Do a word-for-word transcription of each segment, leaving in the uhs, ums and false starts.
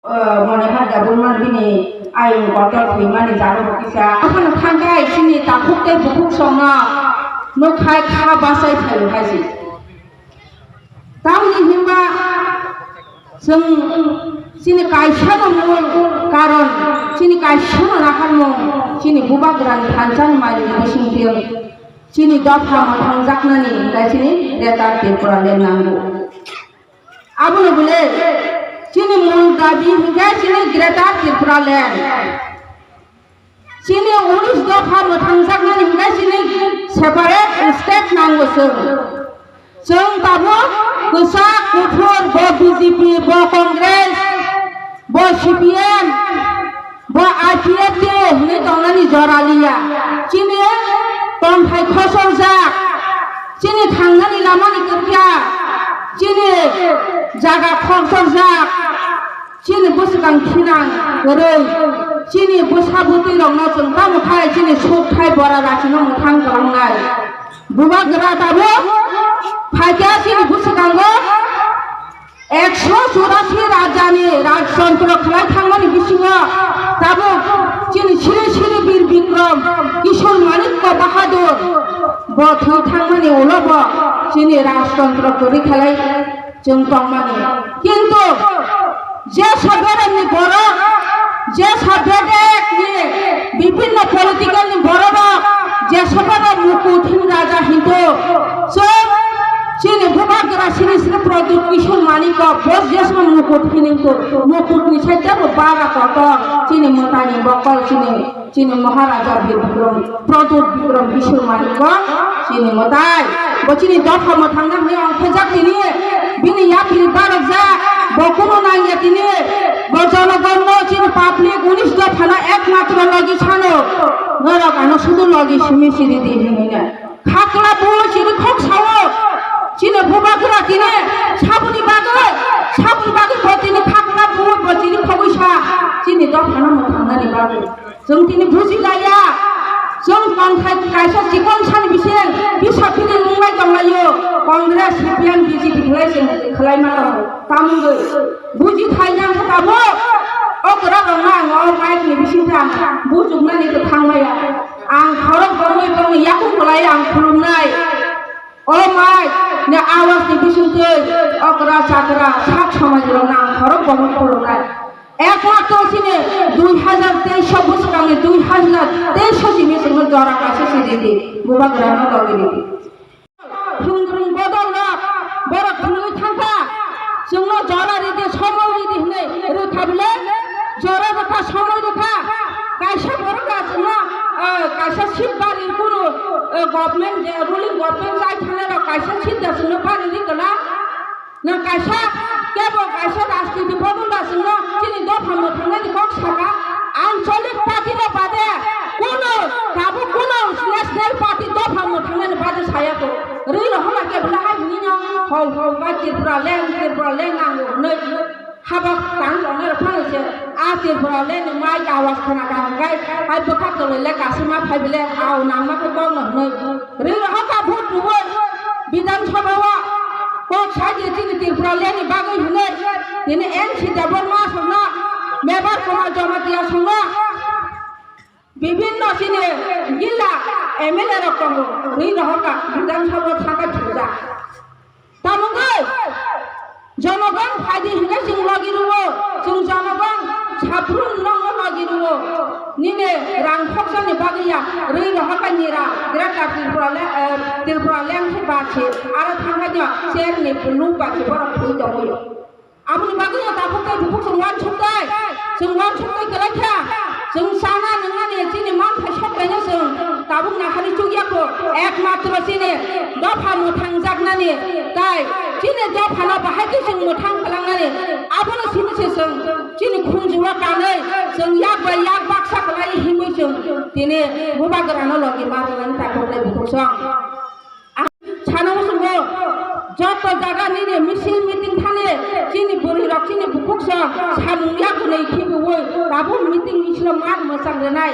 Mone hada bulman bini ayung kotor thwimani jaga bo kisa. Aphano thangkai chini takhuk tei bukhuk songno nukhai kha bachai phaio hai se. Tamni hinba chwng chini kaisano mul karon, chini kaisano naharmung, chini bubagrani thansa ni malik bisingtwi chini dopha mwthangjaknani hinkhe chini Greater Tripura le nango. Abono bole chini mul dabi hinkhe chini Greater Tripura Land. Chini unis dopha mwthangjaknani hinkhe chini separate state nango chwng. Chwng tabuk kwchak kuphur bo B J P, bo Congress, bo C P M, bo I P F T hwnwi tongnani jora liya. Chini tongthai khosorjak, chini thangnani lamani kwrwkya, chini jaga khosorjak, chini bwswkang thinang kwrwi, chini bwsa bwtwi rokno chwng tamo khai chini suk thai bora rachino mwthang kwlangnai. Bubagra tabuk phaikha chini bwswkango. Ekso churasi rajani rajtontro khlai thangmani bisingo tabuk chini Sri Sri Bir Bikram Kishore Manikya Bahadur bo thwi thangmani ulo bo chini rajtontro kwrwi khlai chwng tongmani. Kintu je soberani borok, je sobedekni bibhinno political ni bororok je soberok mukut hin raja hintu chwng chini bubagra Sri Sri Pradyut Kishore Manikya bo je soberok mukut hin hintu mukut ni side bo bara kotor chini mwtai ni bokol chini chini Maharaja Bir Bikram, Pradyut Bikram Kishore Manikya, chini mwtai. Bo chini dopha mwthangna hwnwi ongkhorjak tini, bini yapri barokjak, bo kunu nangya tini, bo jonogonno chini public unis dophano ekmatro logi sano, norok ano sudu logi simi siri di hwnwi na. Khakla bo chini khok sao. Chini bubagra tini saboni bagwi, saboni bagwi bo tini khakla bo bo chini khogwi sa. Chini dophano mwthangnani bagwi. Chwng tini buji laiya. Chwng tongthai kaisa chikon sani bising bisa phini nunglai tonglaio. Congress, C P M, B J P khlai chwng khlai ma tongo. Tamungwi buji thai yang tabuk. O kwrak rok na ang o mic ni bising thang bujuknani kwthang maya. Ang khorok bongwi bongni yakung kwlai ang khulumnai. O mai, ne awas ni bisingtwi okra chakra sak samaj rok nang khorok bohor khulumnai. Ekmatro chini dui hazar teis bwskango dui hazar teis simi chwngno jora kaisa si ridi, bubagra no logi ridi. Thwng thwng bodol rok borok thwngwi thangkha, chwngno jora ridi, somoi ridi hwnwi rwkha bwle, jora rwkha, somoi rwkha. Kaisa borok da chwngno, ah, kaisa seat bari kunu, ah, government je ruling government chai thangnairok kaisa seat da chwngno bari ri kwna. Nang kaisa kebo kaisa rajniti bodol da chwngno chini dopha mwthangnani kok saka. Anchalik party no bade kunu tabuk kunu national party dopha mwthangnani bade saya to. Ri rohorna kebo lahai hwnwi no hol hol ba Tripura land, Tripura land nango hwnwi. Haba tang tongnai rok phano se, a Tripura le ni mai awas khana ka hwnkhe, hai bwkhak toloi le kasima phai bile, au nangma khe kok no hwnwi. Ri rohor ka vote rwui Bidhan Sabha o kok sai di chini Tripura le ni bagwi hwnwi. Tini N C Debbarma songno, Mebar Kumar Jamatia songno, bibhinno chini gilla M L A rok tongo, ri rohor ka Bidhan Sabha o thangkha thujak. Tamungwi jonogon phaidi hwnkhe chwng logi rwo, chwng jonogon sabrung nokno logi rwo. Nini rang khokjani bagwi ya, rwi rohorkha nira, Greater Tripura le, eh, Tripura land khe bachi, aro thangkha chair ni nuk bachi borok thwi tongwi. Aboni bagwi no takhuk tei bukhuk chwng uansuk tei, chwng uansuk tei kwlai kha. Chwng chana nwngnani chini manthai sok kaino chwng tabuk naharwi chukya kho. Ekmatro chini dopha mwthangjaknani tai chini dophano bahai khe chwng mwthang kwlangnani. Abono simi se chwng chini khunju o kanwi chwng yak bai yak baksa kwlai himwi chwng tini bubagrano logi ma rwnani takhuk tei bukhuk chwng. Sana muchungo joto jaga nini misil meeting thani chini bwrwi rok chini bukhuk song samung yakunwi khibiwi tabuk meeting misil o mat mwchang rwnai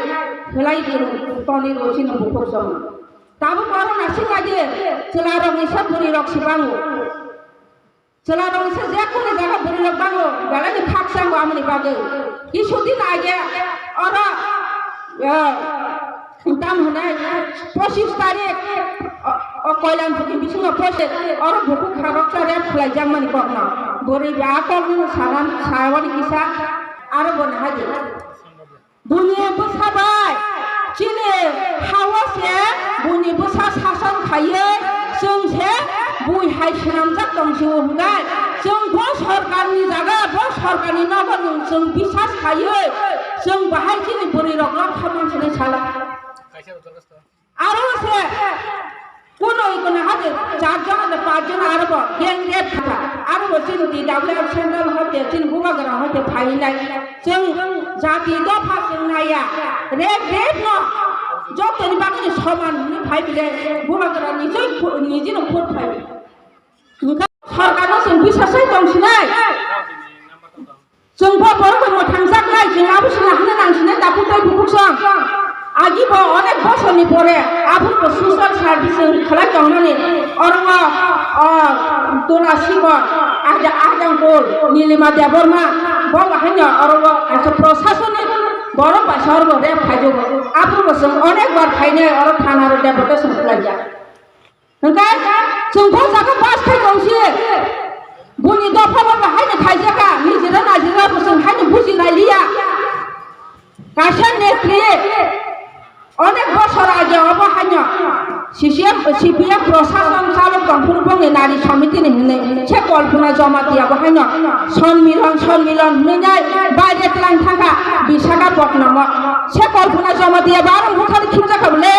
khwlai chwng toni rw chini bukhuk song. Tabuk oro nasing lagi chwla rok ni sa bwrwi rok si bango. Chwla rok se je kunu jaga bwrwi rok bango, belai ni khakchang bo amoni bagwi. Kisudin age oro, ah, tam hwnai pochis tarik, o, o koilan phuti bisingo pochis, oro bukhuk kharok cha rep khlai jak mani kokno. Bwrwi ba kok no sanan sawani kisa aro bo nahai di. Buini bwsa bai chini ha-o se buini bwsa sason khaiwi chwng se bui hai swnamjak tong sio hwnkhai chwng bo sorkarni jaga, bo sorkarni nogo nwng chwng bisas khaiwi chwng bahai chini bwrwi rokno khamang swnwi sala. Aro se kuno ikono hade char jon de panch jon aro bo gang rape thaka. Aro bo chini D W R central hote chini bubagra hote phainai. Chwng jati dopha chwng naiya. Rape, rape no jotoni bagwi soman hwnwi phai bile bubagra nijoi phu-, nijino phut phai. Hwnkha sorkarno chwng bisasai tongsinai. Chwng bo borok bai mwthangjaknai, chwng abo se nahana nangsinai takhuk tei bukhuk song. Agi bo onek bosorni pore aphuru bo social service chwng khlai tongnani. Oro o, o, Tula Sikon, Aja-, Ajangkul, Nilima Debbarma, bo bahaino oro o kaisa prosasonik borok bai se oro bo rape khaijago. Aphuru bo chwng onek bar khainai oro thana ro deputation khlaijak. Hwnkhe chwng bo jaga pass khai tongsi. Buini dopha bo haino khaijaka, nijera najera bo chwng haino buji nai liya. Kaisa netri onek bosor age obo haino C C M, C P M prosason chalok tongphuru bongni nari samiti ni hinwi se Kalpana Jamatia bo haino sonmilan, sonmilan hinwi nai baire tlang thangkha Visakhapatanam o. Se Kalpana Jamatia bo aro bukhari khimjakha bole.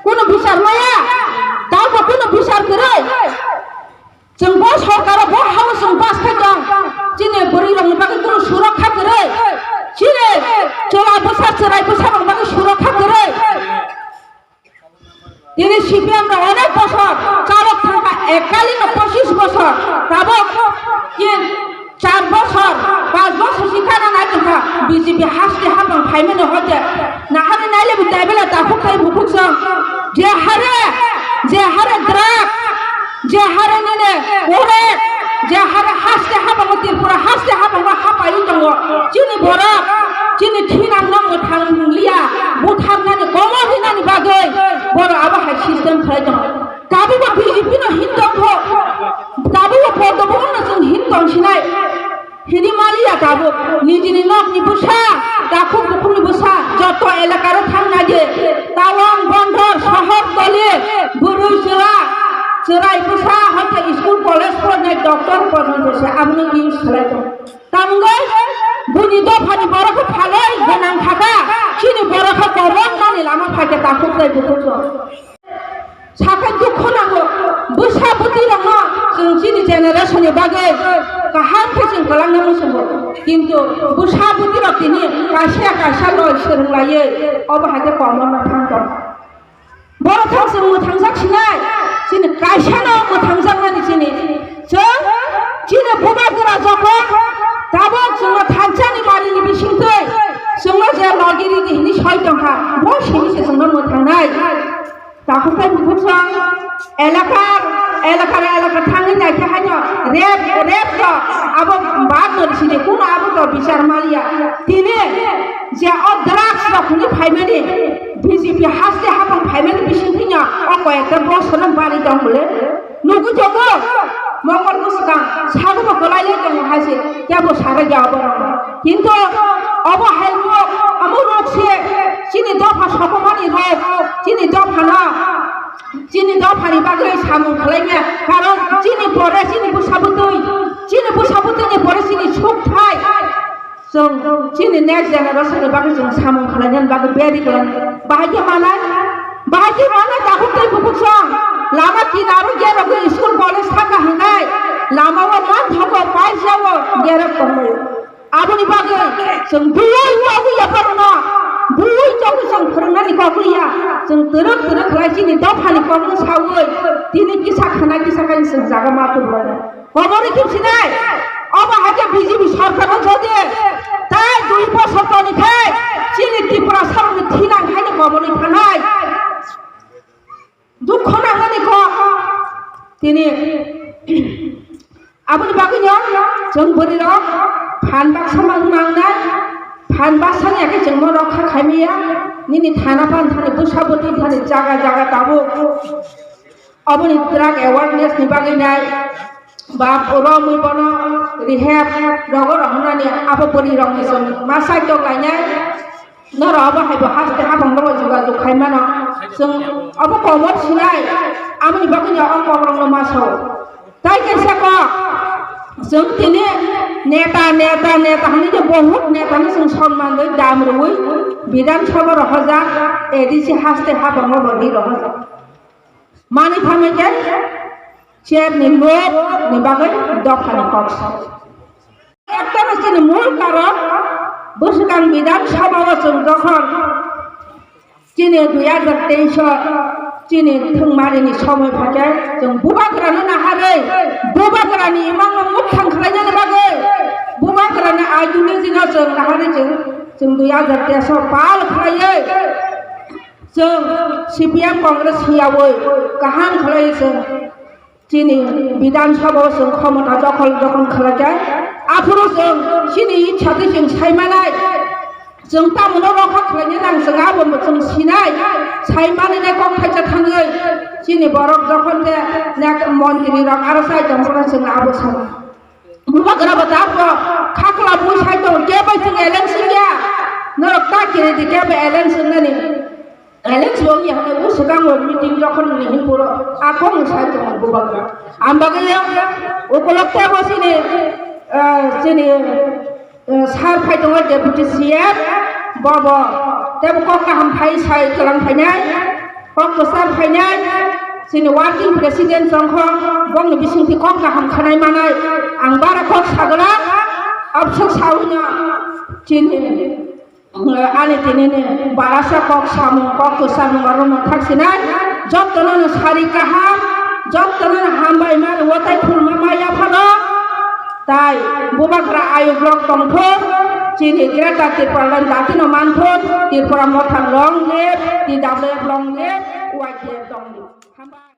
Kuno bichar maya, tamo kuno bichar kwrwi. Chwng bo sorkaro bo hao chwng bas khai tong. Chini bwrwi rokni bagwi kuno surokha kwrwi. Chini chwla bwsa chwrai bwsa rokni bagwi surokha kwrwi. Tini C P M rok onek bosor, chalok thangkha ekkalino pochis bosor, tabok kin char bosor, panch bosor si khana nai tongkha, B J P haste hapang phaimani hote, nahari naile bo tebela takhuk tai bukhuk song, je hare, je hare drug, je hare nini orek, je hare haste habango Tripura, haste habango hapaiwi tongo, chini borok, chini thinangno mwthang liya, butharnani komo hinani bagwi, borok abo hai system khlai tongo. Tabukbo B J P no hin tongkho, tabukbo Padma Bhawan no chwng hin tongsinai. Hini maliya tabuk nijini nokni bwsa, takhuk bukhukni bwsa, joto elakaro thang nai di. Tawang, bondor, sohor, toli, bwrwi chwla, chwrai bwsa, hoite school, college phorinai doctor porjonto se abono use khlai tongo. Tamungwi buini dophani borokno phalwi gwnang khaka, chini borokno kormo wngnani lama phaikhe takhuk tei bukhuk rok. Sakhe dukhu nango, bwsa bwtwi rokno chwng chini generation ni bagwi kaham khe chwng kwlangna muchungo. Kintu bwsa bwtwi rok tini kaisa kaisa loi swrwng laiwi obo hai khe komorno thang tong. Borok thang chwng mwthangjak sinai, chini kaisa no mwthangjak nani chini. Chwng chini bubagra jokhon tabuk chwngno thansa ni mari ni bisingtwi chwngno je logi rigi hini soi tongkha, bo simi se chwngno mwthangnai. Takhuk tei bukhuk song elakar, elakar, elakar thangwi naikhe haino rep, rep to abo bad no sidi kuno abo to bichar maliya. Tini je o drugs rok hwnwi phaimani, B J P haste hapang phaimani bising thwino o koyekta bosor no bari tong bole. Nugwi tongo, mokol bwswkang sago bo kwlai lai tongo hai se, kebo sarai ya obo rok. Kintu obo hai rok, omo rok se chini dopha sokomani rok, chini dopha no, chini dopha ni bagwi samung khlai ya, karon chini pore chini bwsa bwtwi, chini bwsa bwtwi ni pore chini sukthai. Chwng chini next generation ni bagwi chwng samung khlainani bagwi beri khlai. Bahai khe manai, bahai khe manai takhuk tei bukhuk song. Lama kinaro gerogwi school college thangkha hwnkhai lama o manthogo paisa o gerok tongwi. Aboni bagwi chwng buwi togwi ya phano, buwi togwi chwng phwrwngnani kok ya. Chwng twrwk twrwk khlai chini dophani kokno sawi tini kisa khna kisa khe chwng jaga ma tubulai. Komorwi khe sinai, obo hai khe B J P sorkar o jodi tai dui bosor toni khai chini Tripura sarokni thinang hai no komorwi thanai. Dukho nangnani kok tini Aboni bagwino chwng bwrwirok phan baksa mang-, mangnai, phan baksa wngya khe chwngno rokha khaimaya, nini thana phan thani bwsa bwtwi thani jaga jaga tabuk. Oboni drug awareness ni bagwi nai ba romwi bono rehab rogo rohornani abo bwrwi rokni chwng ma side o lainai. Norok abo hai bo haste habang rogo jogajog khai mano. Chwng abo komor sinai, aboni bagwi no o komorokno ma sao. Tai kaisa kok, chwng tini neta, neta, neta hinwi je bohut neta no chwng sonman rwi dam rwi Bidhan Sabha rohorjak, A D C haste habang rogo di rohorjak. Mani thangwi khe chair ni lok ni bagwi dopha ni kok sa. Ekta no chini mul karon bwswkang Bidhan Sabha o chwng jokhon chini dui hajar teis o chini thwngmari ni somoi phaikhe chwng bubagra no naharwi bubagra ni imang no mukthang khlaina ni bagwi bubagra ni ideology no chwng naharwi chwng chwng dui hajar teis o pal khlaiwi Chwng C P M Congress hiyawi kaham khlai chwng chini Bidhan Sabha o chwng khomota dokhol dokhol khlai kha. Aphuru chwng chini ichha twi chwng sai manai. Chwng tamo no rokha khlaina nang chwng abo chwng sinai. Sai manai nai kok thaisa thangwi chini borok jokhon je nek montri rok aro sai tong phano chwng abo sama. Bubagra bo ta bo khakla bui sai tong kebo chwng alliance ya. Norok ta kiri di kebo alliance nani. Alex bo ya ne u swkang o meeting jokhon ni hin puro akong sai tong bubagra. Ambagwi ukolok tebo sini, eh, sini, eh, sir phai tongo deputy C M, bobo tebo kok kaham phai sai kwlang phainai, kok kwchar phainai, sini working president jongkho bongni bisingtwi kok kaham khanai manai ang bara kok sagala, absok sauna chini. Ani tini ni barasa kok samung, kok kwsamung aro no thak sinai, jotto no no sari kaham, jotto no no hambai ma rwo tai khulma ma ya phano. Tai bubagra ayuk rok tong thung, chini Greater Tipraland jati no man thung, Tripura Motha long live, T W F long live, Y T F long live. Hambai.